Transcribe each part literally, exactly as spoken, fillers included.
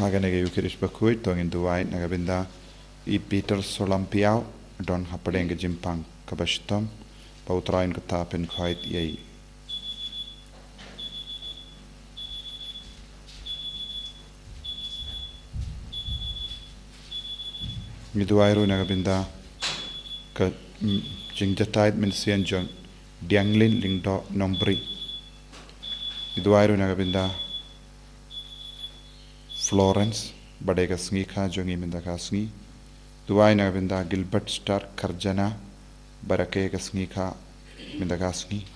Ha kane ka Ïukharist bakhuid to ngin duwai na ka bynda i Peter Solampiaw, don hapdeng ka jingpang kaba shitom, ba U Trai un kata pynkhuid ïa i. Ngi duwai ruh na ka bynda ka, mm, jingjahthait mynsiem jong Dianglin Lyngdoh Nongbri. Ngi duwai ruh na ka bynda Florence, ba dei ka sngi kha jong i mynta ka sngi. Duwai na ka bynda Gilbert Star Karjana, ba rakhe ka sngi kha mynta ka sngi.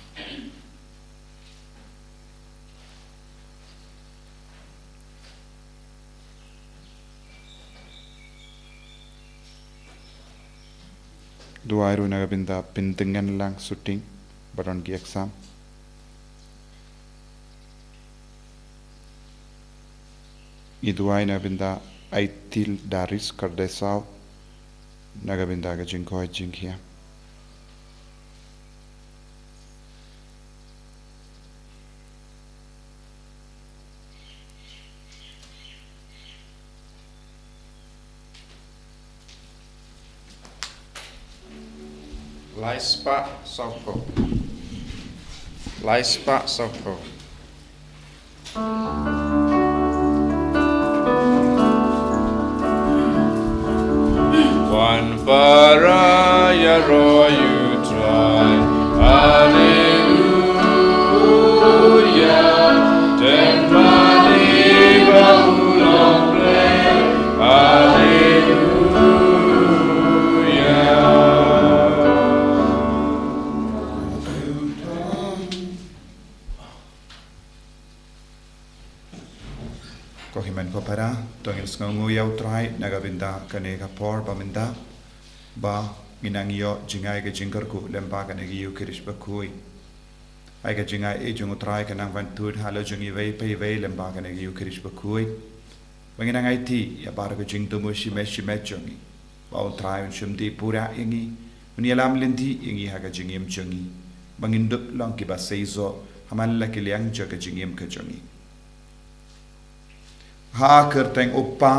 Duwai ruh na ka bynda Pyntngen Lang Suting, ba don ki exam. Ngi duwai na ka bynda Aitil Daris Kardesau, na ka bynda ka jingkoit jingkhiah. Lai spah sawphew. Lai spah sawphew. Wan para ïaroh ïa U Trai. Haleluya. Tang ba u long Blei. Haleluya. Ko hynmen ko para, to ngin sngewnguh ïa U Trai na ka bynta kane ka por ba mynta, ba ngin nang ïoh jngai ka jingkyrkhu lem bad kane ka Ïukharist bakhuid. Ai ka jingai jong U Trai kan nang wan tuid halor jong iwei pa iwei lem bad kane ka Ïukharist bakhuid. Ba ngin nang aiti ïa baroh ka jingthmu shimet shimet jong ngi. Ba U Trai un shim dih pura ïa ngi, un ïalam lynti ïa ngi ha ka jingim jong ngi. Ba ngin dup long kiba seisoh ha man la ki liang jong ka jingim ka jong ngi. Ha ka kyrteng U Kpa,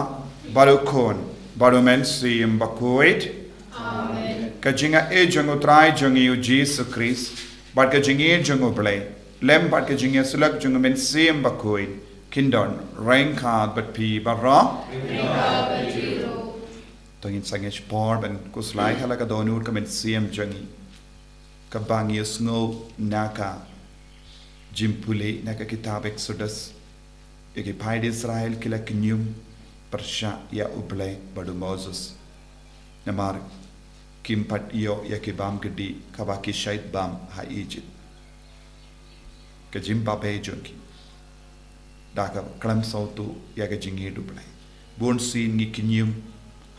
bad U Khun, bad U Mynsiem Bakhuid. Amen. Ka jingai jong U Trai jong ngi U Jisu Khrist, bad ka jingïeit jong U Blei, lem bad ka jingïasyllok jong U Mynsiem Bakhuid, kin don ryngkat bad phi baroh. To ngin sangeh por ban khuslai ha la ka dohnud ka mynsiem jong ngi. Kaba ngi ïohsngew na ka jingpule na ka kitab Exodus, ïa ki paid Israel ki la kynñium pyrshah ïa U Blei bad U Moses. Namar kim pat ïoh ïa ki bam kdih kaba ki shait bam ha Egypt. Ka jingbabe jong ki da ka khlem sngewthuh ïa ka jingïeit U Blei. Bun sien ngi kynñium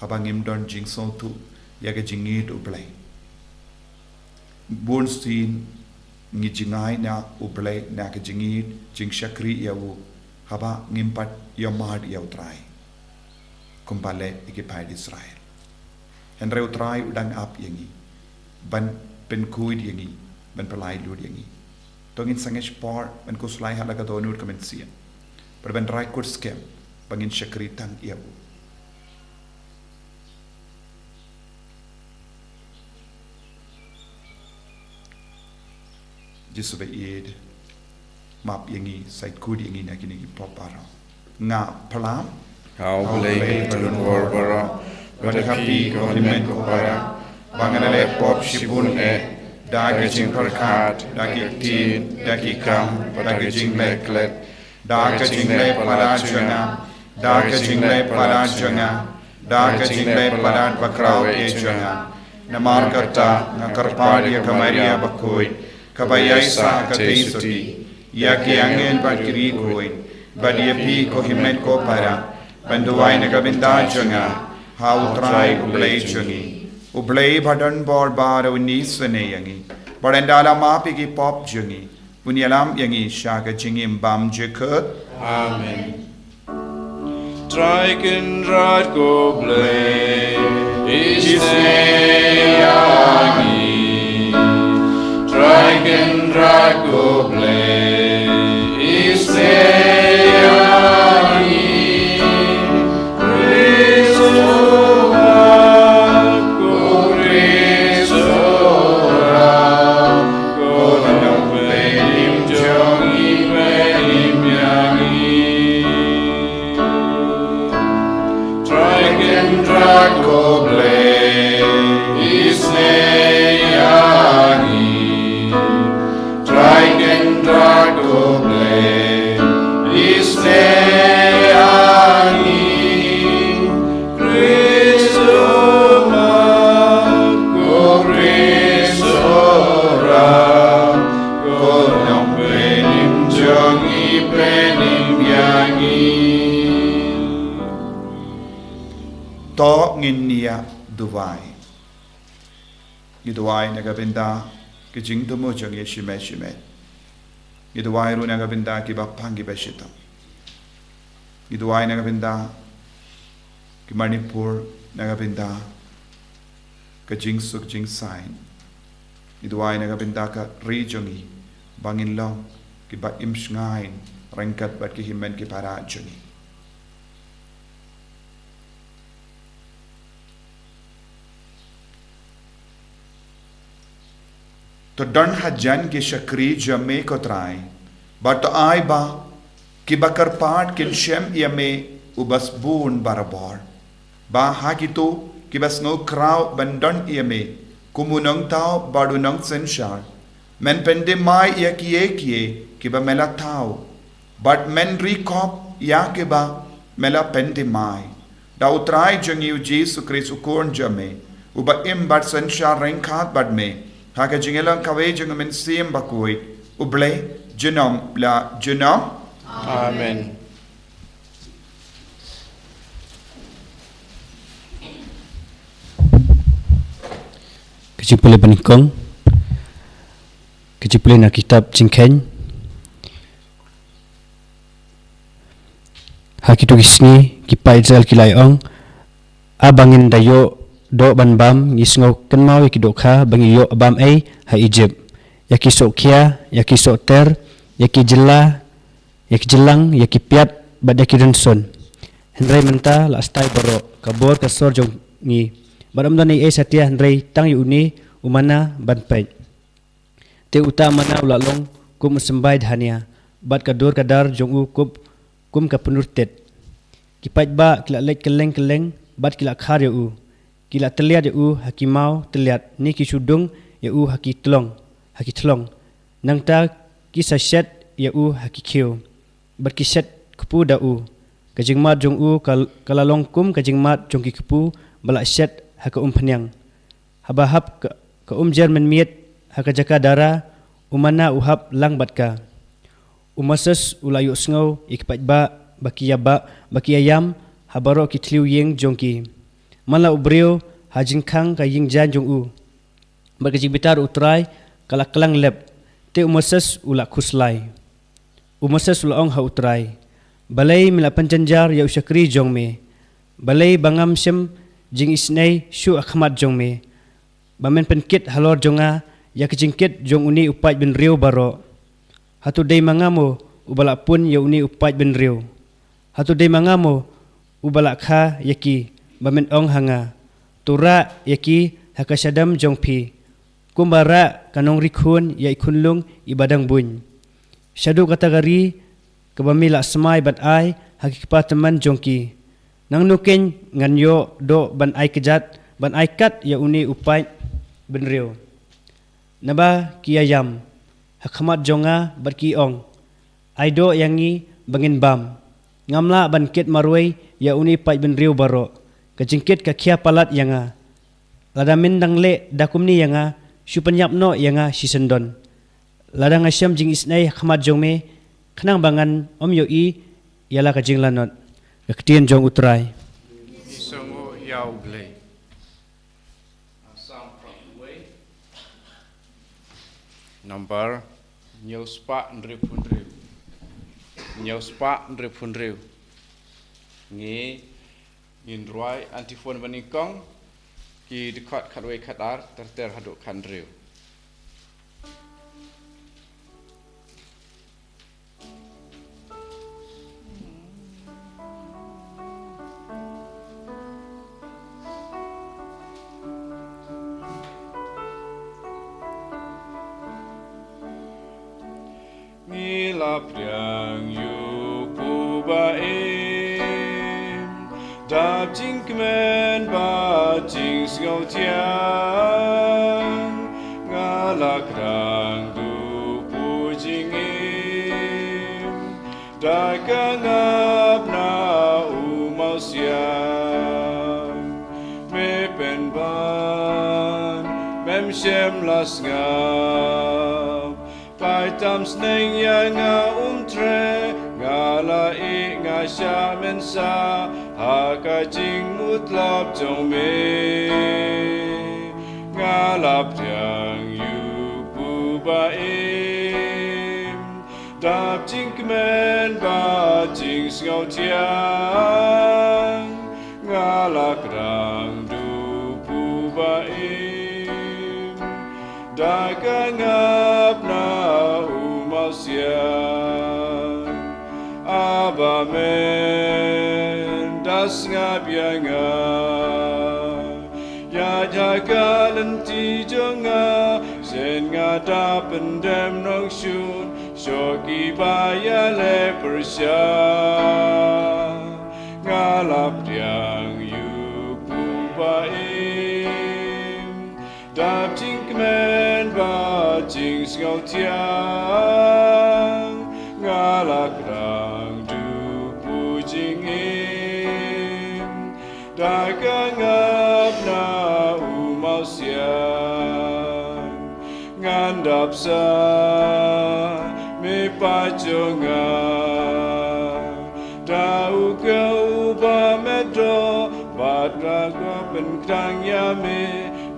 haba ngim don jingsngewthuh ïa ka jingïeit U Blei. Bun sien ngi jngai na U Blei na ka jingïeit, jingshakri ïa u, haba ngim pat ïohmad ïa U Trai kumba leh ïa ki paid Israel. Hynrei U Trai u dang ap ïa ngi, ban pynkhuid ïa ngi, ban pynlait lut ïa ngi. To ngin sangeh por ban khuslai ha la ka dohnud ka mynsiem, bad ban rai kut skhem ba ngin shakri tang ïa u. Jisu ba ïeit, map ïa ngi, sait kut ïa ngi na kine ki pop baroh. Nga phla ha U Blei Badonbor baroh, bad ha phi ko hynmen ko para, ba nga la leh pop shibun eh, da ki jingpyrkhat, da ki ktien, da ki kam, da ki jingleh klet, da ka jingleh palat jong nga, da ka jingleh palat jong nga, da ka jingleh palat bakhraw eh jong nga. Namar kata nga kyrpad ïa ka Maria bakhuid, kaba ïaisah ka tei suti, ïa ki angel bad ki riewkhuid, bad ïa phi ko hynmen ko para, ban duwai na ka bynta jong nga ha U Trai U Blei jong ngi. U Blei Badonbor baroh un isynei ïa ngi, bad un da la map ïa ki pop jong ngi, un ïalam ïa ngi sha ka jingim bymjukut. Amen. Trai Kynrad ko Blei, isynei ïa ngi. Trai Kynrad ko Blei, isynei ïa ngi. Duwai. Ngi duwai na ka bynta ki jingthmu jong ngi shimet shimet. Ngi duwai ruh na ka bynta kiba pang kiba shitom. Ngi duwai na ka bynta ki Manipur, na ka bynta ka jingsuk jingsaiñ. Ngi duwai na ka bynta ka ri jong ngi, ba ngin long kiba im shngaiñ ryngkat bad ki hynmen ki para jong ngi. To don hajan ki shakri jong me ko Trai, bad to ai ba kiba kyrpad kin shem ïa me uba sbun barabor. Ba ha kito kiba sngew khraw ban don ïa me kum u nongthaw bad u nongsynshar, men pyndem mai ïa kiei kiei kiba me la thaw, bad men ri khop ïa kiba me la pyndem mai. Da u Trai jong ngi u Jisu Khrist u Khun jong me, uba im bad synshar ryngkat bad me ha ka jingïalang kawei jong u Mynsiem Bakhuid, U Blei, junom la junom. Amen. Ka jingpule banyngkong, ka jingpule na kitab Jingkheiñ. Ha kito ki sngi ki paid Israel ki la ong, a ba ngin da ïoh doh ban bam, ngi sngew kynmaw ïa ki dohkha ba ngi ïoh bam ei ha Egypt, ïa ki sohkhia, ïa ki sohter, ïa ki jylla, ïa ki jyllang, ïa ki piat bad ïa ki rynsun. Hynrei mynta la stai baroh ka bor ka sor jong ngi, bad ym don ei ei satia hynrei tang ïa une u manna ban peit. Te uta u manna u la long kum u symbai dhania, bad ka dur ka dar jong u kum, kum ka pynrut tit. Ki paidbah ki la leit kylleng kylleng bad ki la khar ïa u. Ki la tylliat ïa u ha ki maw tylliat, ne ki shu dung ïa u ha ki tlong, ha ki thlong. Nangta ki sa shet ïa u ha ki khiew, bad ki shet kpu da u. Ka jingmad jong u ka, ka la long kum ka jingmad jong ki kpu ba la shet ha ka umphniang. Haba hap ka, ka umjer mynmiet ha ka jaka dara, u manna u hap lang bad ka. U Moses u la ïohsngew ïa ki paidbah ba ki ïa ba, ba ki ïa ïam ha baroh ki thliew ïing jong ki. Man la u briew ha jingkhang ka ïing jaiñ jong u, bad ka jingbitar u Trai ka la klang lep, te u Moses u la khuslai. U Moses u la ong ha u Trai, balei me la pynjynjar ïa u shakri jong me? Balei ba ngam shym jingisynei shuh ha khmat jong me, ba men pynkit halor jong nga ïa ka jingkit jong une u paid bynriew baroh? Hato dei ma nga mo uba la pun ïa une u paid bynriew? Hato dei ma nga mo uba la kha ïa ki, ba men ong ha nga, to rah ïa ki ha ka shadem jong phi, kumba rah ka nongri khun ïa i khunlung iba dang buiñ? Shaduh kata ka ri kaba me la smai ban ai ha ki kpa tymmen jong ki, nangno keiñ ngan ïoh doh ban ai kjat, ban ai kat ïa une u paid bynriew? Naba ki ïa ïam ha khmat jong nga bad ki ong, ai doh ïa ngi ba ngin bam. Ngam lah ban kit marwei ïa une u paid bynriew baroh. Ka jingkit ka khia palat ïa nga. Lada men dang leh da kumne ïa nga, shu pynïap noh ïa nga shisyndon. Lada nga shem jingisynei ha khmat jong me, khnang ba ngan ym ïohi ïa la ka jinglanot. Ka ktien jong u Trai. Ngi sngewnguh ïa u Blei. Nambar hynñiew spah hynriewphew hynriew. Hynñiew spah hynriewphew hynriew. Ngi, ngin rwai antiphon banyngkong, ki dkhot khatwei khatar ter ter haduh khathynriew. Ngi la pdiang ïa u Kpu ba im, da jingkmen bad jingsngewthiang. Nga la khrang da u Kpu jingim, da ka ngap na u mawsiang. Me pynban, mem shym la sngap, peit tam sneng ïa nga, um Trai, Nga la ïeh nga shah mynsaw ha ka jingmutlop jong me. Nga la pdiang ïa u Pu ba im, dap jingkmen bad jingsngewthiang. Nga la kdang da u Pu ba im, da ka ngap na u mawsiang. Abba men, da sngap ïa nga. Ïaid ha ka lynti jong nga, shen nga da pyndem nongshun sha kiba ïaleh pyrshah. Nga la pdiang ïa u Pu ba im, dap jingkmen bad jingsngewthiang. Nga la kdang da u Pu jingim, da ka ngap na u mawsiang. Ngan dap sa me pat jong nga, da u ka u ba me doh bad nga kwah pynkdang ïa me,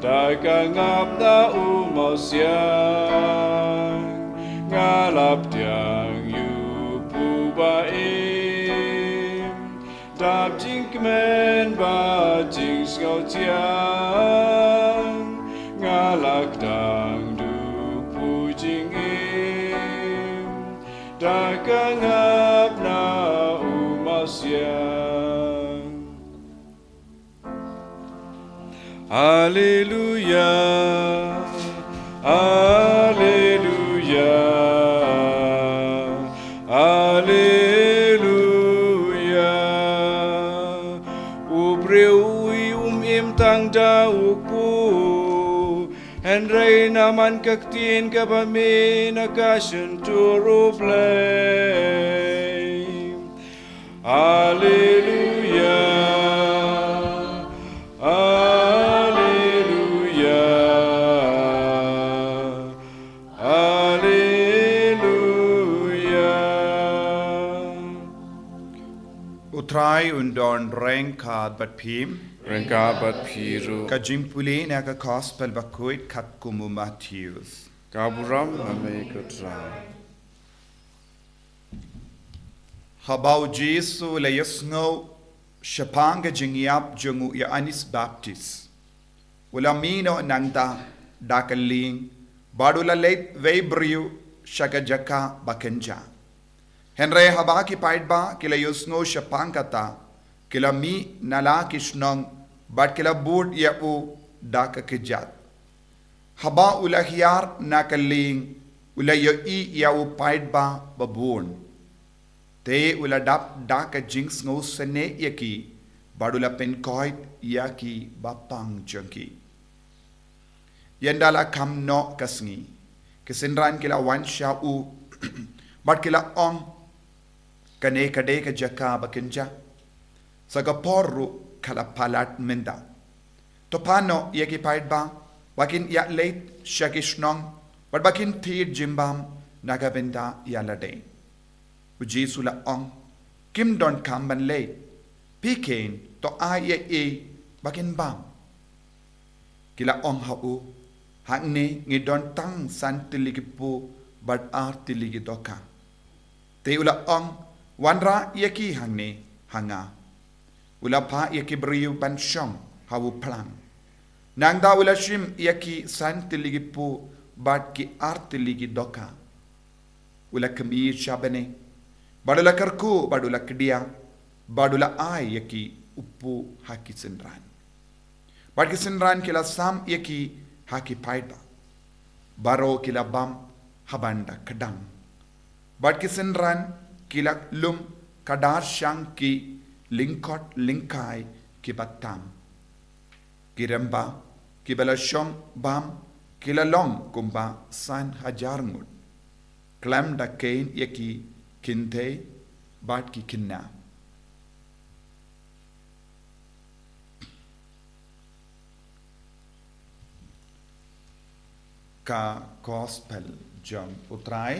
da ka ngap na u mawsiang. Nga la pdiang ïa u Pu ba im, dap jingkmen bad jingsngewthiang. Nga la kdang da u Pu jingim, da ka ngap na u mawsiang. Alleluia, alleluia, alleluia. U briew u im tang da u Pu, hynrei na man ka ktien kaba mih na ka shyntur U Blei. Alleluia, alleluia, alleluia. U Trai un don ryngkat bad phi. Ryngkat bad phi ruh. Ka jingpule na ka Gospel bakhuid katkum u Mathaios. Ka burom ha me ko Trai. Haba u Jisu u la ïohsngew shaphang ka jingïap jong u Ïoannis Baptis, u la mih noh nangta da ka lieng, bad u la leit wei briew sha ka jaka ba kynjah. Hynrei haba ki paidbah ki la ïohsngew shaphang kata, ki la mih na la ki shnong bad ki la bud ïa u da ka kjat. Haba u la hiar na ka lieng, u la ïohi ïa u paidbah ba bun. Te u la dap da ka jingsngewsynei ïa ki, bad u la pynkoit ïa ki ba pang jong ki. Ynda la kham noh ka sngi, ki synran ki la wan sha u, bad ki la ong, kane ka dei ka jaka ba kynjah, sa ka por ruh ka la palat mynta. To phah noh ïa ki paidbah ba kin ïaid leit sha ki shnong, bad ba kin thied jingbam na ka bynta ïa lade. U Jisu u la ong, kim donkam ban leit, phi keiñ to ai ïa ei ba kin bam. Ki la ong ha u, hangne ngi don tang san tylli ki puh bad ar tylli ki dohkha. Te u la ong, wanrah ïa ki hangne ha nga. U la phah ïa ki briew ban shong ha u phlang. Nangta u la shim ïa ki san tylli ki puh bad ki ar tylli ki dohkha. U la khmih sha bneng, bad u la kyrkhu, bad u la kdiah, bad u la ai ïa ki u puh ha ki synran. Bad ki synran ki la sam ïa ki ha ki paidbah. Baroh ki la bam ha ban da kdang. Bad ki synran ki la lum khadar shang ki lyngkot lyngkai kiba tam. Ki rymba kiba la shong bam ki la long kumba san hajar ngut, khlem da keiñ ïa ki kynthei bad ki khynnah. Ka Gospel jong U Trai.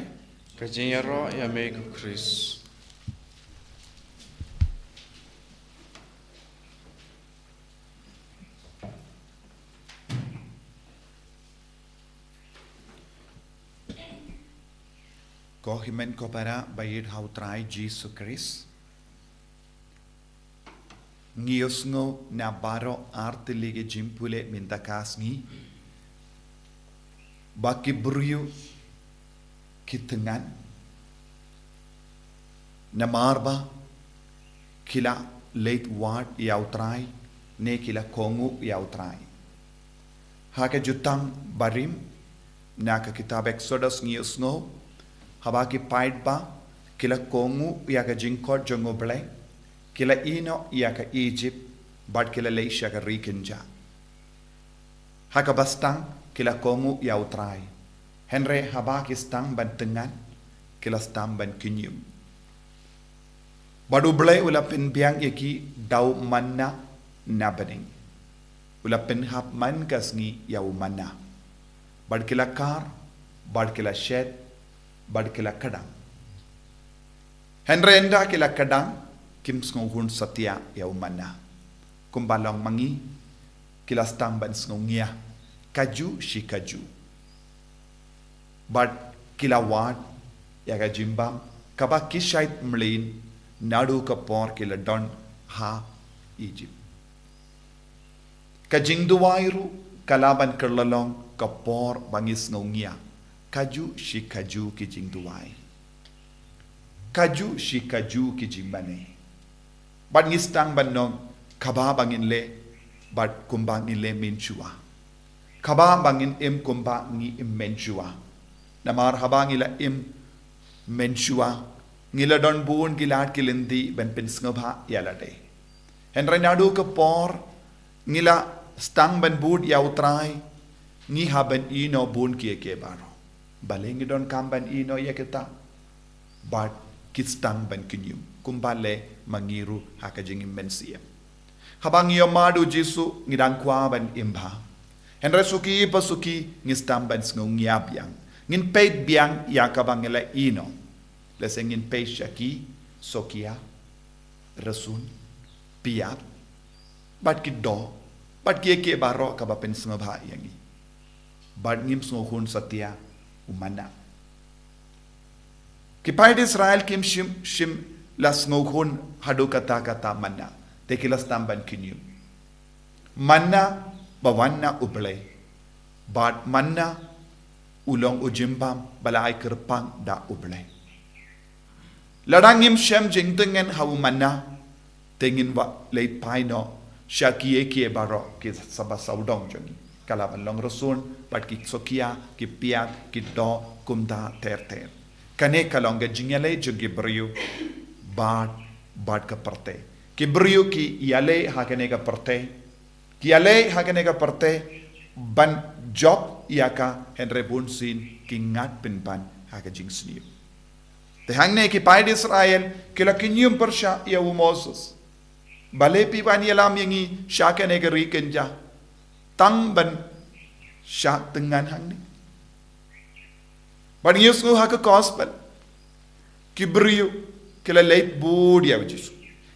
Ka jingïaroh ïa me ko Khrist. Ko hynmen ko para ba ïeit ha u Trai Jisu Khrist. Ngi ïohsngew na baroh artylli ki jingpule mynta ka sngi ba ki briew ki thngan namar ba ki la leit wad ïa u Trai ne ki la kohnguh ïa u Trai. Ha ka Jutang Barim, na ka kitab Exodus ngi ïohsngew, haba ki paidbah ki la kohnguh ïa ka jingkhot jong U Blei, ki la ïehnoh ïa ka Egypt, bad ki la leit sha ka ri kynjah. Ha kaba sdang ki la kohnguh ïa u Trai. Hynrei haba ki sdang ban thngan, ki la sdang ban kynñium. Bad U Blei u la pynbiang ïa ki da u manna na bneng. U la pynhap man ka sngi ïa u manna. Bad ki la kar, bad ki la shet, bad ki la kdang. Hynrei ynda ki la kdang, kim sngewhun satia ïa u manna. Kumba long ma ngi, ki la sdang ban sngewngia kajuh shi kajuh. Bad ki la wad ïa ka jingbam kaba ki shait mlien naduh ka por ki la don ha Egypt. Ka jingduwai ruh ka la ban kylla long ka por ba ngi sngewngia kajuh shi kajuh ki jingduwai, kajuh shi kajuh ki jingmane. Bad ngi sdang ban ong kaba ba ngin leh, bad kumba ngin leh mynshuwa. Kaba ba ngin im kumba ngi im mynshuwa. Namar haba ngi la im mynshuwa, ngi la don bun ki lad ki lynti ban pynsngewbha ïa lade. Hynrei naduh ka por ngi la sdang ban bud ïa u Trai, ngi hap ban ïehnoh bun kiei kiei baroh. Balei ngi donkam ban ïehnoh ïa kita? Bad ki sdang ban kynñium, kumba leh ma ngi ruh ha ka jingim mynsiem. Haba ngi ïa mad u Jisu ngi dang kwah ban im bha. Hynrei suki pa suki ngi sdang ban sngewngia biang. Ngin peit biang ïa kaba ngi la ïehnoh. Lehse ngin peit sha ki sohkïa, rsun, piat, bad ki doh, bad kiei kiei baroh kaba pynsngewbha ïa ngi. Bad ngim sngewhun satia u manna. Ki paid Israel kim shym, shym la sngewhun haduh katta katta manna. Te ki la sdang ban kynñium. Manna ba wan na U Blei. Bad manna u long u jingbam ba la ai kyrpang da U Blei. Lada ngim shem jingtngen ha u manna, te ngin wan leit phai noh sha kiei kiei baroh ki saba sawdong jong ngi. Ka la ban long rsun, bad ki sohkïa, ki piat, ki doh, kumta ter ter. Kane ka long ka jingïaleh jong ki briew bad, bad ka pyrthei. Ki briew ki ïaleh ha kane ka pyrthei. Ki ïaleh ha kane ka pyrthei ban jop ïa ka, hynrei bunsien ki ngat pynban ha ka jingsniew. Te hangne ki paid Israel ki la kynñium pyrshah ïa u Moses. Balei phi wan ïalam ïa ngi sha kane ka ri kynjah tang ban shah tngan hangne? Bad ngi ïohsngew ha ka gospel, ki briew ki la leit bud ïa u Jisu.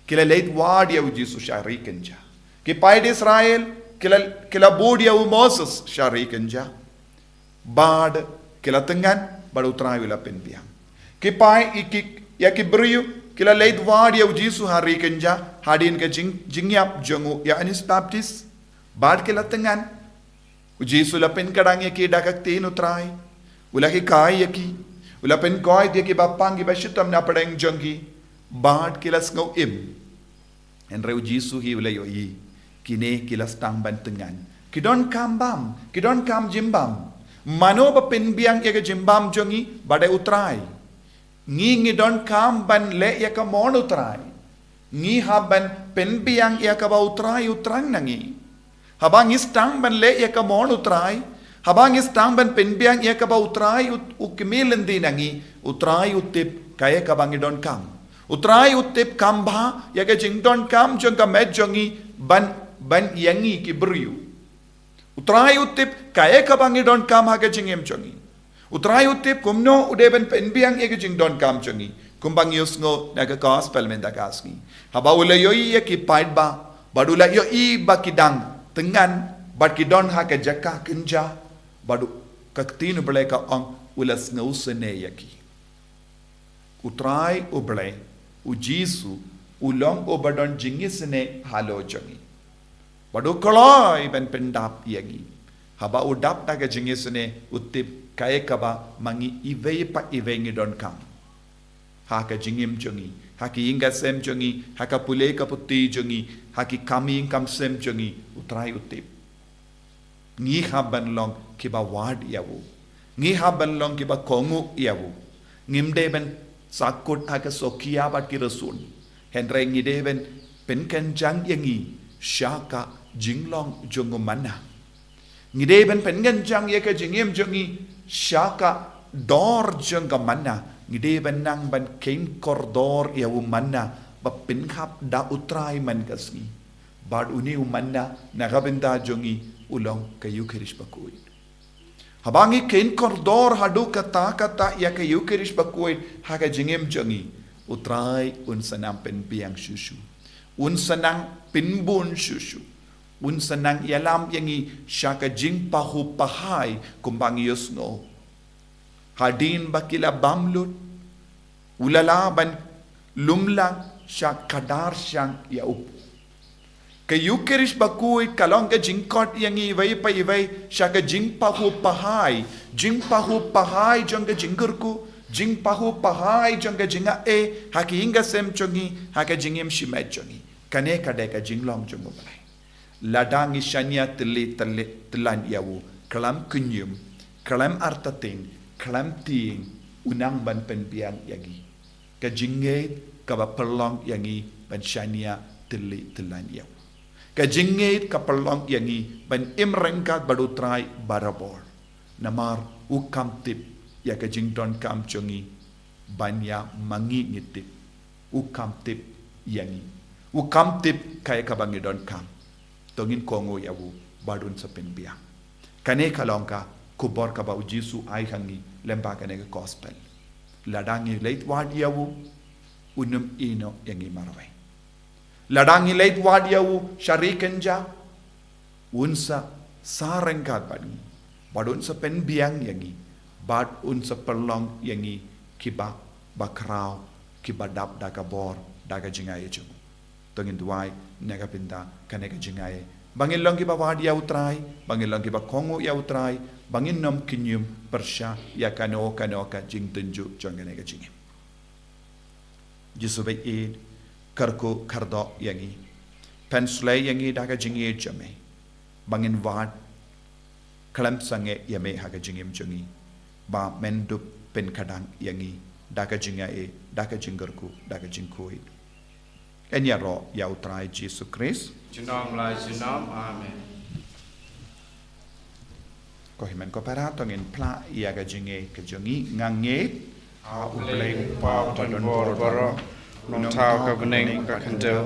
Ki la leit wad ïa u Jisu sha ri kynjah. Ki paid Israel ki la, ki la bud ïa u Moses sha ri kynjah. Bad ki la tngan, bad u Trai u la pynbiang. Ki paid, i ki, ïa ki briew ki la leit wad ïa u Jisu ha ri kynjah, hadien ka jing, jingïap jong u Ïoannis Baptist. Bad ki la tngan. U Jisu u la pynkdang ïa ki da ka ktien u Trai. U la hikai ïa ki. U la pynkoit ïa ki ba pang, ki ba shitom na pdeng jong ki. Bad ki la sngew im. Hynrei u Jisu hi u la ïohi kine ki la sdang ban tngan. Ki donkam bam, ki donkam jingbam. Mano ba pynbiang ïa ka jingbam jong ngi? Ba dei u Trai. Ngi, ngi donkam ban leh ïa ka mon u Trai. Ngi hap ban pynbiang ïa kaba u Trai u thrang na ngi. Haba ngi sdang ban leh ïa ka mon u Trai, haba ngi sdang ban pynbiang ïa kaba u Trai u, u kmie lynti na ngi, u Trai u tip kaei kaba ngi donkam. U Trai u tip kham bha ïa ka jingdonkam jong ka met jong ngi ban, ban ïa ngi ki briew. U Trai u tip kaei kaba ngi donkam ha ka jingim jong ngi. U Trai u tip kumno u dei ban pynbiang ïa ka jingdonkam jong ngi. Kumba ngi ïohsngew na ka gospel mynta ka sngi. Haba u la ïohi ïa ki paidbah, bad u la ïohi ba ki dang tngan, bad ki don ha ka jaka kynjah, bad u, ka ktien u Blei ka ong u la sngewsynei ïa ki. U Trai U Blei, U Jisu, u long uba don jingisynei halor jong ngi. Bad u kloi ban pyndap ïa ngi. Haba u dap da ka jingisynei, u tip kaei kaba ma ngi iwei pa iwei ngi donkam. Ha ka jingim jong ngi, ha ki ïing ka sem jong ngi, ha ka pule ka puthi jong ngi, ha ki kam ïing kam sem jong ngi, u Trai u tip. Ngi hap ban long kiba wad ïa u. Ngi hap ban long kiba kohnguh ïa u. Ngim dei ban sahkut ha ka sohkïa bad ki rsun. Hynrei ngi dei ban pynkynjang ïa ngi sha ka jinglong jong u manna. Ngi dei ban pynkynjang ïa ka jingim jong ngi sha ka dor jong ka manna. Ngi dei ban nang ban kheiñ kordor ïa u manna ba pynhap da u Trai man ka sngi. Bad une u manna na ka bynta jong ngi u long ka Ïukharist bakhuid. Haba ngi kheiñ kordor haduh katta katta ïa ka Ïukharist bakhuid ha ka jingim jong ngi, u Trai un sa nang pynbiang shuh shuh. Un sa nang pynbun shuh shuh. Un sa nang ïalam ïa ngi sha ka jingpahuh pahai kumba ngi ïohsngew. Hadien ba ki la bam lut, u la lah ban lum lang sha ka dar shang ïa u. Ka Ïukharist bakhuid ka long ka jingkhot ïa ngi iwei pa iwei sha ka jingpahuh pahai, jingpahuh pahai jong ka jingkyrkhu, jingpahuh pahai jong ka jingaiei ha ka ïing ka sem jong ngi, ha ka jingim shimet jong ngi. Kane ka dei ka jinglong jong u Blei. Lada ngi shaniah tylli tylli tyllan ïa u, khlem kynñium, khlem artatien, khlem tieng, u nang ban pynbiang ïa ngi. Ka jingngeit kaba pynlong ïa ngi ban shaniah tylli tyllan ïa u. Ka jingngeit ka pynlong ïa ngi ban im ryngkat bad u Trai barabor. Namar u kham tip ïa ka jingdonkam jong ngi ban ïa ma ngi ngi tip. U kham tip ïa ngi. U kham tip kaei kaba ngi donkam. To ngin kohnguh ïa u bad un sa pynbiang. Kane ka long ka khubor kaba u Jisu ai ha ngi lyngba kane ka gospel. Lada ngi leit wad ïa u, un ym ïehnoh ïa ngi marwei. Lada ngi leit wad ïa u sha ri kynja, un sa sah ryngkat bad ngi, bad un sa pynbiang ïa ngi, bad un sa pynlong ïa ngi kiba bakhraw, kiba dap da ka bor, da ka jingaiei jong u. To ngin duwai na ka bynta kane ka jingaiei. Ba ngin long kiba wad ïa u Trai, ba ngin long kiba kohnguh ïa u Trai, ba ngin ym kynñium pyrshah ïa kano kano ka jingtynjuh jong kane ka jingim. Jisu ba ïeit, kyrkhu kyrdoh ïa ngi. Pynslei ïa ngi da ka jingïeit jong me. Ba ngin wad khlem sangeh ïa me ha ka jingim jong ngi. Ba men dup pynkhadang ïa ngi da ka jingaiei, da ka jingkyrkhu, da ka jingkhuid. Yn ïaroh ïa u Trai Jisu Khrist. Junom la junom. Amen. Ko hynmen ko para, to ngin phla ïa ka jingngeit ka jong ngi. Nga ngeit ha U Blei U Kpa uba don bor baroh, u nongthaw ka bneng ka khyndew,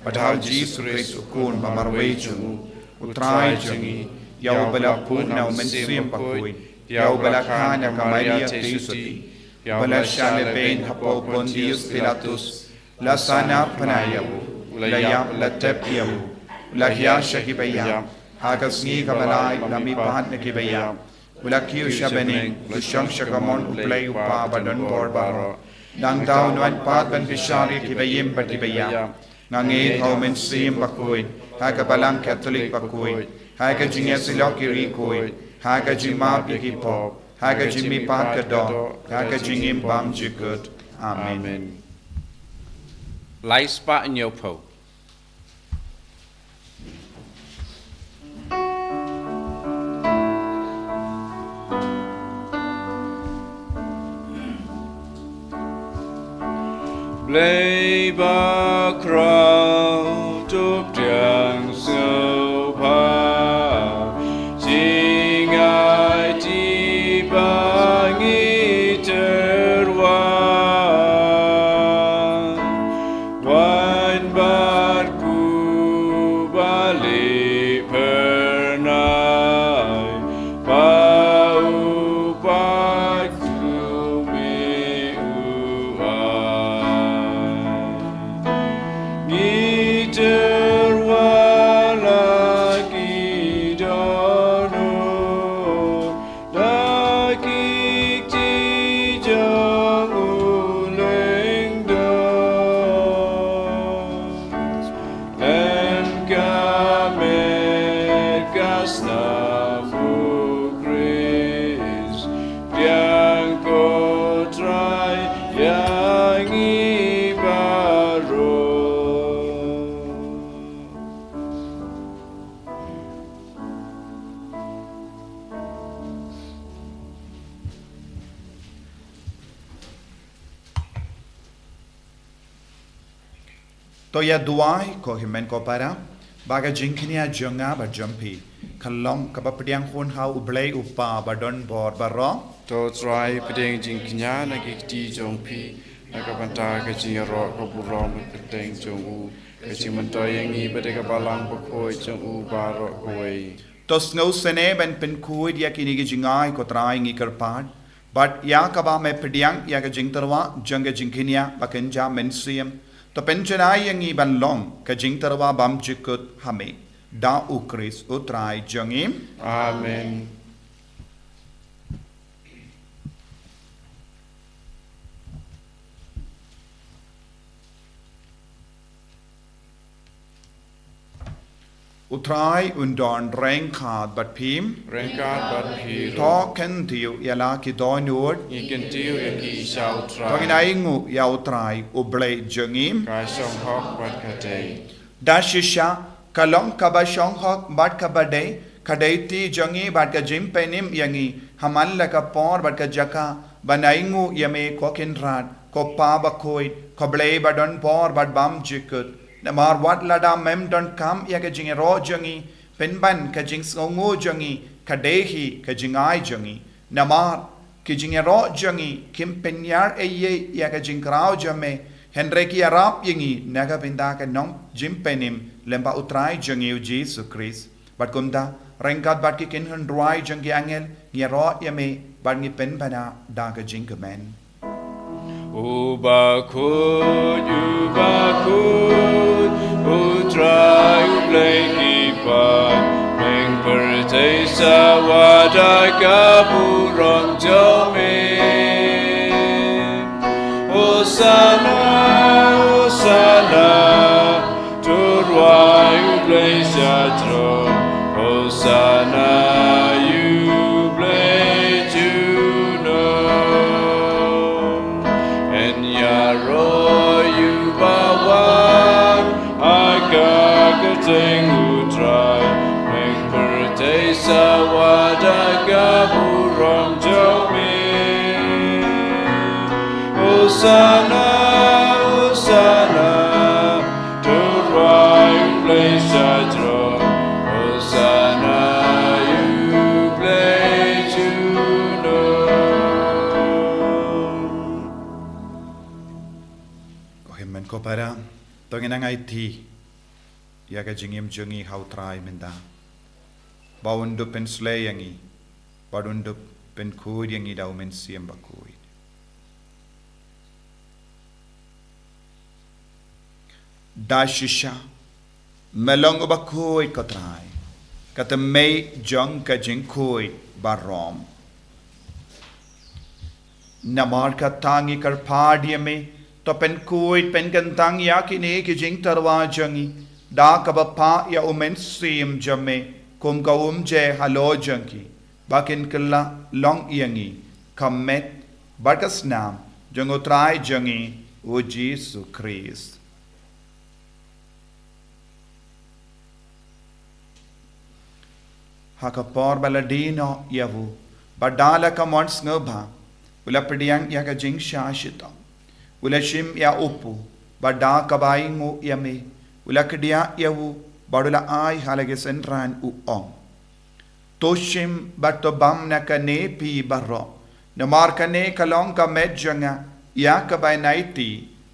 bad ha u Jisu Khrist u Khun ba marwei jong u, u Trai jong ngi, ïa uba la pun na u Mynsiem Bakhuid, ïa uba la kha na ka Maria Theisotti, ïa uba la shah lehbeiñ hapoh Pontius Pilatus, la sahnarphna ïa u, u la ïap, la tep ïa u, u la hiar sha kiba ïap, ha ka sngi kaba lai u la mihpat na kiba ïap, u la kiew sha bneng, u la shong sha ka mon U Blei U Kpa ba don bor baroh. Nangta un wan pat ban bishar ïa kiba im bad kiba ïap. Nga ngeit ha u Mynsiem Bakhuid, ha ka Balang Katholik bakhuid, ha ka jingïasyllok ïa ki riewkhuid, ha ka jingmap ïa ki pop, ha ka jingmihpat ka doh, ha ka jingim bymjukut. Amen. Amen. Lai spah hynñiewphew. Blei bakhraw, to pdiang sngewbha, jingaiti ba ngi tyrwa. Wan bad u Blei phyrnai, ba u pat kumne u ai. Ngi tyrwa la ki dohnud, la ki To ïa duwai, ko hynmen ko para, ba ka jingkñia jong nga bad jong phi kan long kaba pdiang hun ha U Blei U Kpa badonbor baroh. To Trai, pdiang jingkñia na ki kti jong phi, na ka bynta ka jingïaroh ka burom bad kyrteng jong u, ka jingmyntoi ïa ngi bad ïa ka Balang Bakhuid jong u baroh kawei. To sngewsynei ban pynkhuid ïa kine ki jingai, ko Trai, ngi kyrpad, bad ïa kaba me pdiang ïa ka jingtyrwa jong ka jingkñia ba kynja mynsiem. To pynjanai ïa ngi ban long ka jingtyrwa bymjukut ha me. Da U Khrist U Trai jong ngi. Amen. U Trai un don ryngkat bad phi. Ryngkat bad phi ruh. To kyntiew ïa la ki dohnud. Ngi kyntiew ïa ki sha U Trai. To ngin ainguh ïa U Trai U Blei jong ngi. Ka shong hok bad ka dei. Da shisha, ka long kaba shong hok bad kaba dei, ka dei ti jong ngi bad ka jingpynim ïa ngi ha man la ka por bad ka jaka, ban ainguh ïa me, ko Kynrad, ko Pa Bakhuid, ko Blei badonbor bad bymjukut. Namar wat lada mem donkam ïa ka jingïaroh jong ngi, pynban ka jingsngewnguh jong ngi ka dei hi ka jingai jong ngi. Namar ki jingïaroh jong ngi kim pynïar ei ei ïa ka jingkraw jong me, hynrei ki ïarap ïa ngi na ka bynta ka nongjingpynim lyngba U Trai jong ngi U Jisu Khrist. Bad kumta, ryngkat bad ki kynhun rwai jong ki angel, ngi ïaroh ïa me bad ngi pynbna da ka jingkmen. U bakhuid, u bakhuid, U Trai U Blei ki paid, meng pyrthei sawa da ka burom jong me. Hosana, Hosana, to rwai U Blei sha throne. Hosana ïa U Blei junom. Yn ïaroh ïa u bawan ha ka kyrteng U Trai, meng pyrthei sawa da ka burom jong me. Hosana, Hosana, to rwai U Blei sha throne. Hosana ïa U Blei junom. Ko hynmen ko para, to ngin nang aiti ïa ka jingim jong ngi ha U Trai mynta, ba un dup pynsleh ïa ngi, ba un dup pynkhuid ïa ngi da U Mynsiem Bakhuid. Da shisha, me long u bakhuid, ko Trai, ka tymmen jong ka jingkhuid baroh. Namar kata ngi kyrpad ïa me, to pynkhuid pynkyntang ïa kine ki jingtyrwa jong ngi da kaba phah ïa U Mynsiem jong me kum ka umjer halor jong ki, ba kin kylla long ïa ngi ka met bad ka snam jong U Trai jong ngi U Jisu Khrist. Ha ka por ba la die noh ïa u, bad da la ka mon sngewbha, u la pdiang ïa ka jingshah shitom, u la shim ïa u pud, bad da kaba ainguh ïa me, u la kdiah ïa u, bad u la ai ha la ki synran, u ong: To shim bad to bam na kane phi baroh, namar kane ka long ka met jong nga, ïa kaba yn aiti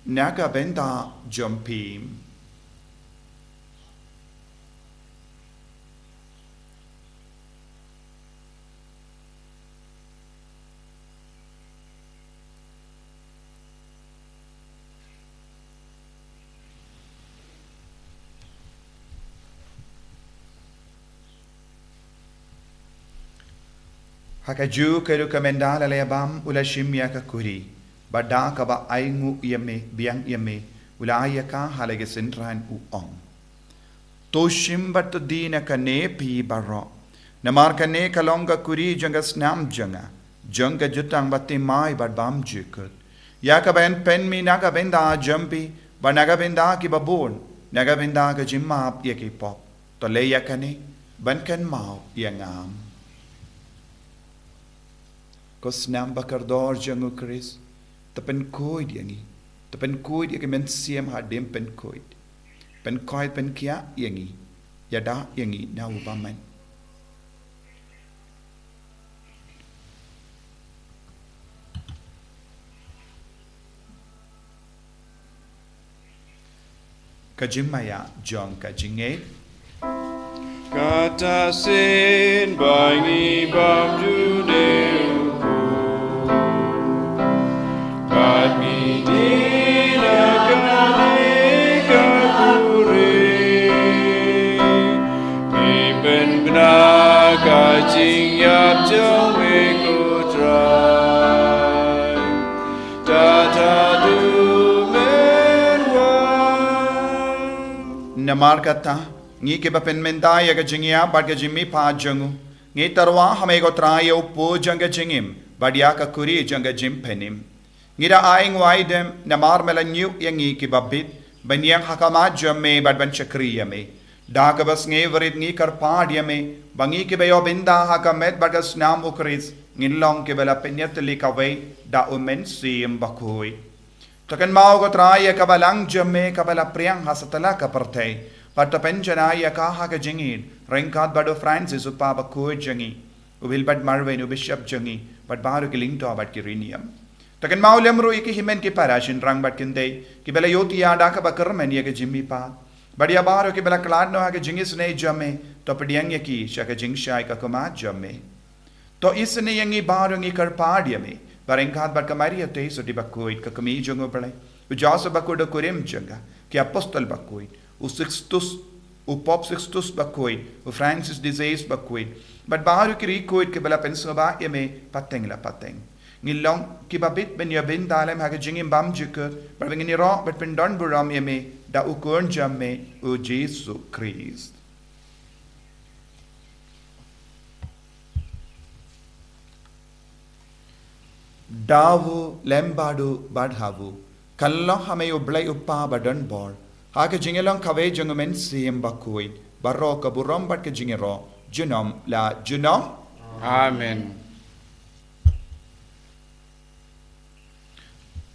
na ka bynta jong phi. Ha kajuh ka rukom, ynda la la ïa bam, u la shim ïa ka kuri, bad da kaba ainguh ïa me, biang ïa me, u la ai ïa ka ha la ki synran, u ong: To shim bad to die na kane phi baroh, namar kane ka long ka kuri jong ka snam jong nga, jong ka jutang bathymmai bad bymjukut, ïa kaba yn pynmih na ka bynta jong phi bad na ka bynta kiba bun, na ka bynta ka jingmap ïa ki pop. To leh ïa kane ban kynmaw ïa nga. Ko snam bakordor jong U Khrist, to pynkhuid ïa ngi, to pynkhuid ïa ki mynsiem hadien pynkhuid. pynkhiah pynkhiah ïa ngi, ïada ïa ngi na u bymman. Ka jingmaïa jong ka jingngeit. Kata sien ba ngi bam ju ne u Bad ngi dei na kane ka buri. Ngi pynbna ka jingïap jong me ko Trai. Tata du men wan. Namar kata, ngi kiba pynmynta ïa ka jingïap bad ka jingmihpat jong u, ngi tyrwa ha me ko Trai ïa u pud jong ka jingim bad ïa ka khuri jong ka jingpynim. Ngi da ai nguaidem namar me la ñiuh ïa ngi kiba bit ban ïeng ha khmat jong me bad ban shakri ïa me. Da kaba sngewrit ngi kyrpad ïa me ba ngi kiba ïoh bynta ha ka met bad ka snam u Khrist ngin long kiba la pynïatylli kawei da u Mynsiem Bakhuid. To kynmaw ko Trai ïa ka balang jong me kaba la phriang ha satlak ka pyrthei, bad to pynjanai ïa ka ha ka jingïeit ryngkat bad u Francis u Kpa Bakhuid jong ngi, u Wilbert Marwein u Bishop jong ngi, bad baroh ki lyngdoh bad ki riewniam. To kynmaw lem ruh ïa ki hynmen ki para shynrang bad kynthei kiba la ïohthiah da kaba kyrmen ïa ka jingmihpat, bad ïa baroh kiba la khlad noh ha ka jingisynei jong me, to pdiang ïa ki sha ka jingshai ka khmat jong me. To isynei ïa ngi baroh, ngi kyrpad ïa me, ba ryngkat bad ka Maria Theisotti Bakhuid ka kmie jong u Blei, u Joseph Bakhuid u kurim jong ka, ki apostol bakhuid, u Sixtus, u Pope Sixtus Bakhuid, u Francis de Sales Bakhuid, bad baroh ki riewkhuid kiba la pynsngewbha ïa me pateng la pateng. Ngin long kiba bit ban ïoh bynta lem ha ka jingim bymjukut, bad ba ngin ïaroh bad pyndonburom ïa me da u Khun jong me, u Jisu Khrist. Da u lem bad u bad ha u, kan long ha me u Blei u Kpa badonbor, ha ka jingïalong kawei jong u Mynsiem Bakhuid, baroh ka burom bad ka jingïaroh junom la junom. Amen.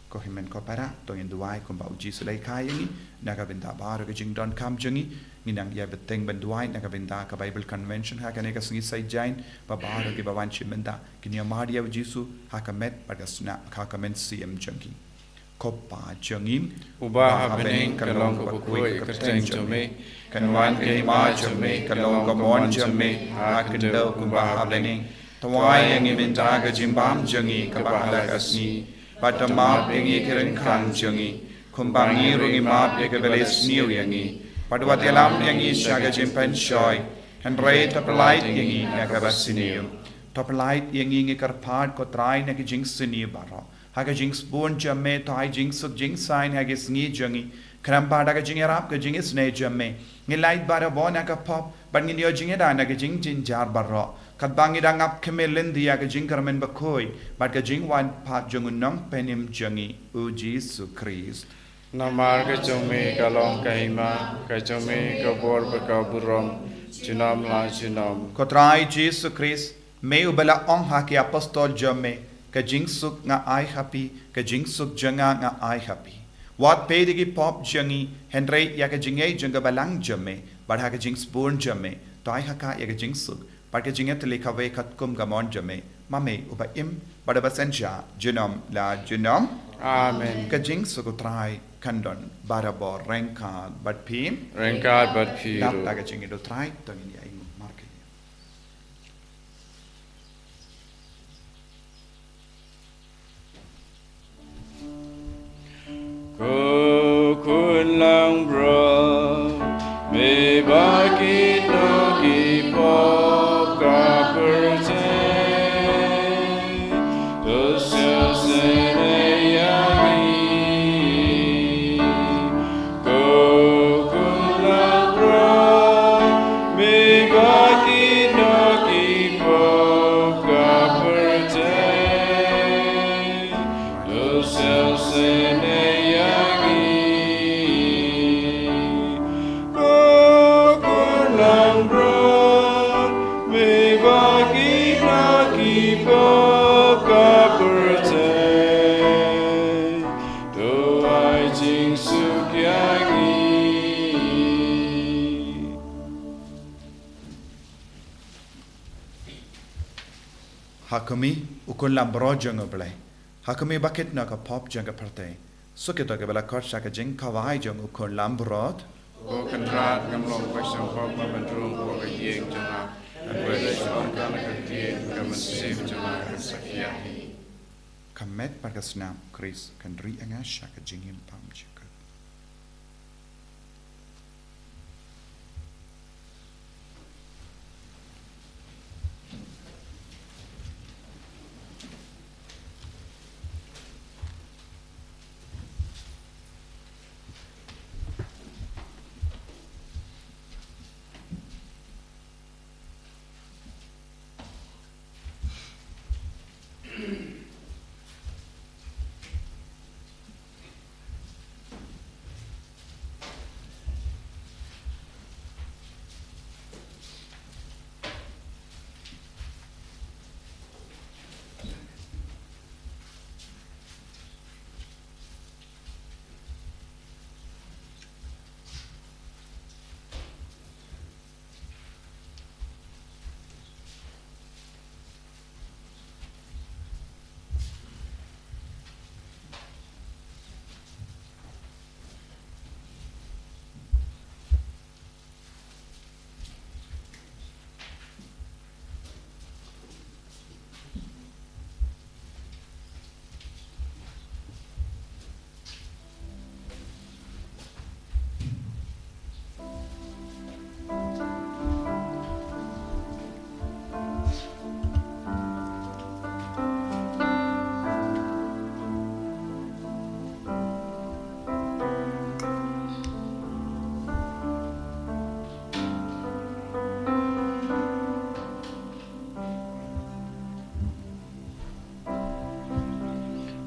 Ko hynmen ko para, to ngin duwai kumba u Jisu la hikai ïa ngi, na ka bynta baroh ka jingdonkam jong ngi. Ngin nang ïa bteng ban duwai na ka bynta ka Bible Convention ha kane ka sngi Saitjaiñ, ba baroh kiba wan shim bynta kin ïa mad ïa u Jisu ha ka met bad ka snam, ha ka mynsiem jong ki. Ko Pa jong ngi, uba ha bneng, ka long kaba khuid ka kyrteng jong me, kan wan ka hima jong me, ka long ka mon jong me ha khyndew kumba ha bneng. To ai ïa ngi mynta ka jingbam jong ngi kaba ha la ka sngi, bad to map ïa ngi ki ryngkang jong ngi, kumba ngi ruh ngi map ïa kiba la sniew ïa ngi, bad wat ïalam ïa ngi sha ka jingpynshoi, hynrei to pyllait ïa ngi na kaba sniew. To pyllait ïa ngi, ngi kyrpad ko Trai, na ki jingsniew baroh, ha ka jingsbun jong me, to ai jingsuk jingsaiñ ha ki sngi jong ngi, khnang ba da ka jingïarap ka jingisynei jong me, ngin lait barabor na ka pop, bad ngin ïoh jingïada na ki jingjynjar baroh, katba ngi dang ap khmih lynti ïa ka jingkyrmen bakhuid bad ka jingwan pat jong u Nongpynim jong ngi, u Jisu Khrist. Namar ka jong me ka long ka hima, ka jong me ka bor bad ka burom, junom la junom. Ko Trai Jisu Khrist, me uba la ong ha ki apostol jong me, ka jingsuk nga ai ha phi, ka jingsuk jong nga nga ai ha phi. Wat peit ïa ki pop jong ngi, hynrei ïa ka jingngeit jong ka balang jong me, bad ha ka jingsbun jong me, to ai ha ka ïa ka jingsuk bad ka jingïatylli kawei katkum ka mon jong me, ma me uba im bad uba synshar junom la junom. Amen. Ka jingsuk u Trai kan don barabor ryngkat bad phi. Ryngkat bad phi ruh. Dap da ka jingïeit u Trai, to ngin ïa ainguh markylliang. Ko Khun langbrot, me ba kit noh ki pop ka pyrthei, to sngewsynei ïa ngi. Ko Khun langbrot, me ba kit noh ki pop ka pyrthei, to sngewsynei ïa ngi. Ko Khun langbrot, me ba kit noh ki pop ka pyrthei, Kmie, u khun lambrot jong U Blei. Ha kmie ba kit na ka pop jong ka pyrthei. Suk ïa to kiba la khot sha ka jingkhawai jong u khun lambrot. Ko Kynrad, ngam long ba sngewbha ban rung hapoh ka ïing jong nga. Hynrei leit sha ka ïing ka mynsiem jong nga kan sa khia hi. Ka met bad ka snam Khrist kan ri ïa nga sha ka jingim bymjukut.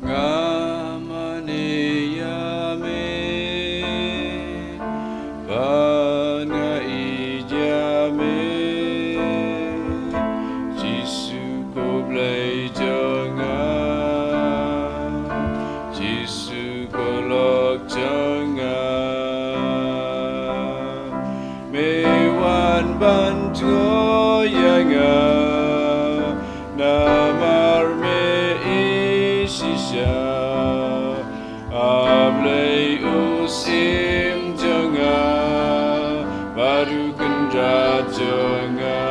Nga mane ïa me, ba nga ïeit ïa me. Jisu ko Blei jong nga, Jisu ko lok jong nga. Me wan ban tngo ïa nga, namar me ishisha. A Blei u Syiem jong nga, bad u Kynrad jong nga.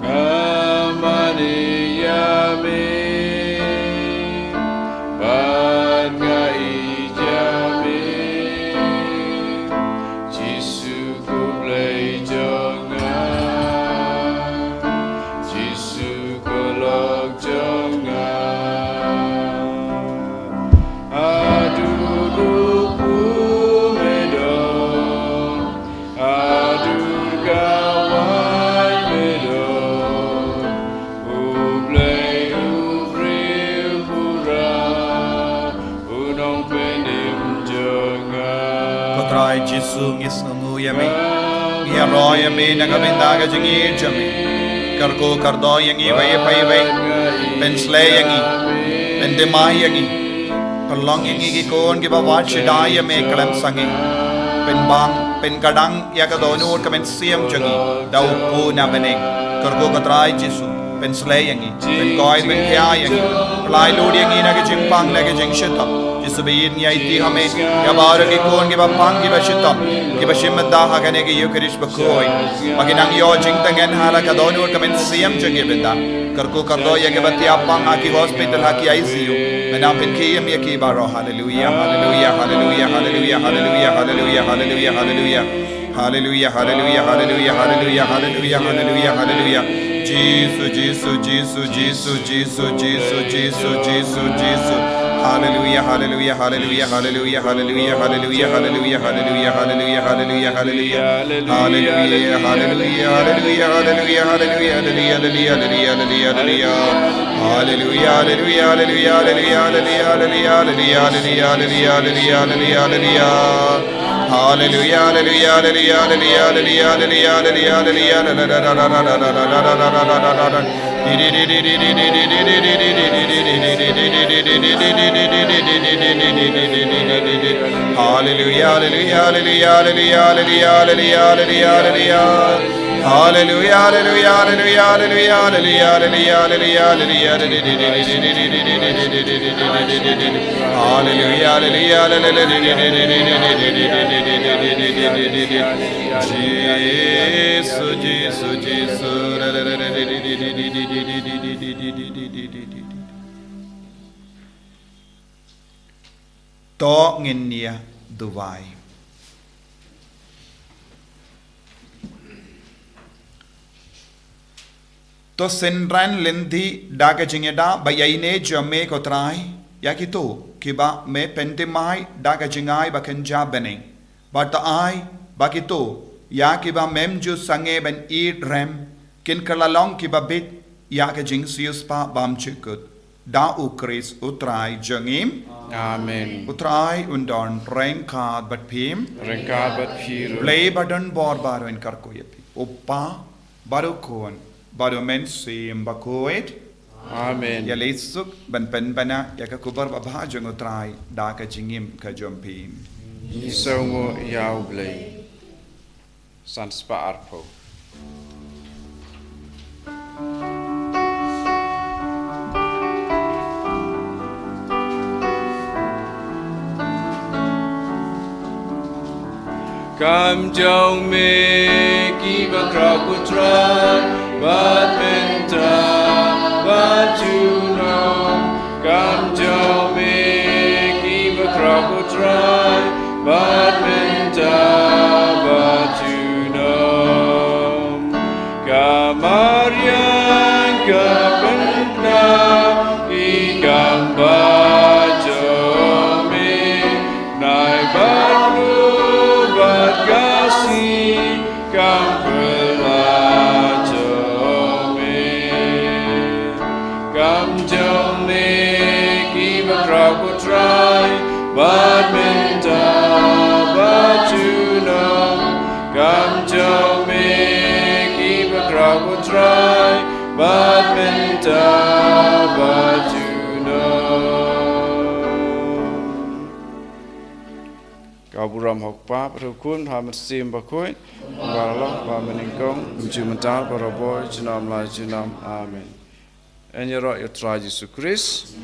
Nga mane ïa me, bad nga ïeit ïa me. Jisu ko Blei jong nga, Jisu ko lok jong nga. Haduh ruh me don, haduh kawei me don. U Blei u briew pura, u nongpynim jong nga. Ko Trai Jisu, ngi sngewnguh ïa me. Ngi ïaroh ïa me na ka bynta ka jingïeit jong me. Kyrkhu kyrdoh ïa ngi iwei pa iwei. Pynsleh ïa ngi. Pynthymmai ïa ngi. Pynlong ïa ngi ki khun kiba wad shai ïa me khlem sangeh. Pynbang, pynkdang ïa ka dohnud ka mynsiem jong ngi da u Khun na bneng. Kyrkhu ko Trai Jisu, pynsleh ïa ngi, pynkoi pynkhia ïa ngi. Pynlait lut ïa ngi na ka jingpang na ka jingshitom. Jisu ba ïeit, ngi aiti ha me ïa baroh ki khun kiba pang kiba shitom, kiba shim bynta ha kane ka Eukharist bakhuid, ba kin nang ïoh jingtngen ha la ka dohnud ka mynsiem jong ki bynta. Kyrkhu kyrdoh ïa kiba thiah pang ha ki hospital, ha ki I C U. Me nang pynkhie ïa ki baroh. Haleluia, haleluia, haleluia, haleluia, haleluia, haleluia, haleluia, haleluia. Haleluia, haleluia, haleluia, haleluia, haleluia, haleluia, haleluia. Jisu, Jisu, Jisu, Jisu, Jisu, Jisu, Jisu, Jisu. Haleluia, haleluia, haleluia, haleluia, haleluia, haleluia, haleluia, haleluia, haleluia, haleluia, haleluia. Haleluia, haleluia, haleluia, haleluia, haleluia, haleluia, haleluia, haleluia, haleluia. Haleluia, haleluia, haleluia, haleluia, haleluia, haleluia, haleluia, haleluia, haleluia, haleluia. Haleluia, haleluia, haleluia, haleluia, haleluia, haleluia, haleluia, haleluia. Haleluia, haleluia, haleluia, haleluia, haleluia, haleluia, haleluia, haleluia. Hallelujah, hallelujah, hallelujah, hallelujah, hallelujah, hallelujah, hallelujah, hallelujah, hallelujah, hallelujah, hallelujah, hallelujah, hallelujah, hallelujah. Jisu, Jisu, Jisu. To ngin ïa duwai. To synran lynti da ka jingïada ba ïaineh jong me ko Trai, ïa kito kiba me pynthymmai da ka jingai ba kynja bneng. Bad to ai ba kito ïa kiba mem ju sangeh ban ïeit rem kin kylla long kiba bit ïa ka jingsiewspah bym jukut. Da U Khrist U Trai jong ngi. Amen. U Trai un don ryngkat bad phi. Ryngkat bad phi ruh. Blei ba don bor baroh un kyrkhu ïa phi. U Kpa bad U Khun bad U Mynsiem Bakhuid. Amen. Ïa leit suk ban pynbna ïa ka khubor babha jong U Trai da ka jingim ka jong phi. Ngi sngewnguh ïa U Blei. San spah arphew. Kam jong me kiba khraw ko Trai, bad mynta bad junom. Kam jong me kiba khraw ko Trai, bad mynta bad junom. Ka mariang ka pynknap ïa ka bynta jong me. Nai bad ruh bad ka sngi kam pynlait jong me. Kam jong me kiba khraw ko Trai, bad mynta bad junom. Kam jong me kiba khraw ko Trai, bad mynta bad junom. Ka burom ha U Kpa, bad ha U Khun, bad ha U Mynsiem Bakhuid, kumba la long, bad mynnyngkong, kumjuh mynta, barabor, junom la junom. Amen. Yn ïaroh ïa U Trai Jisu Khrist.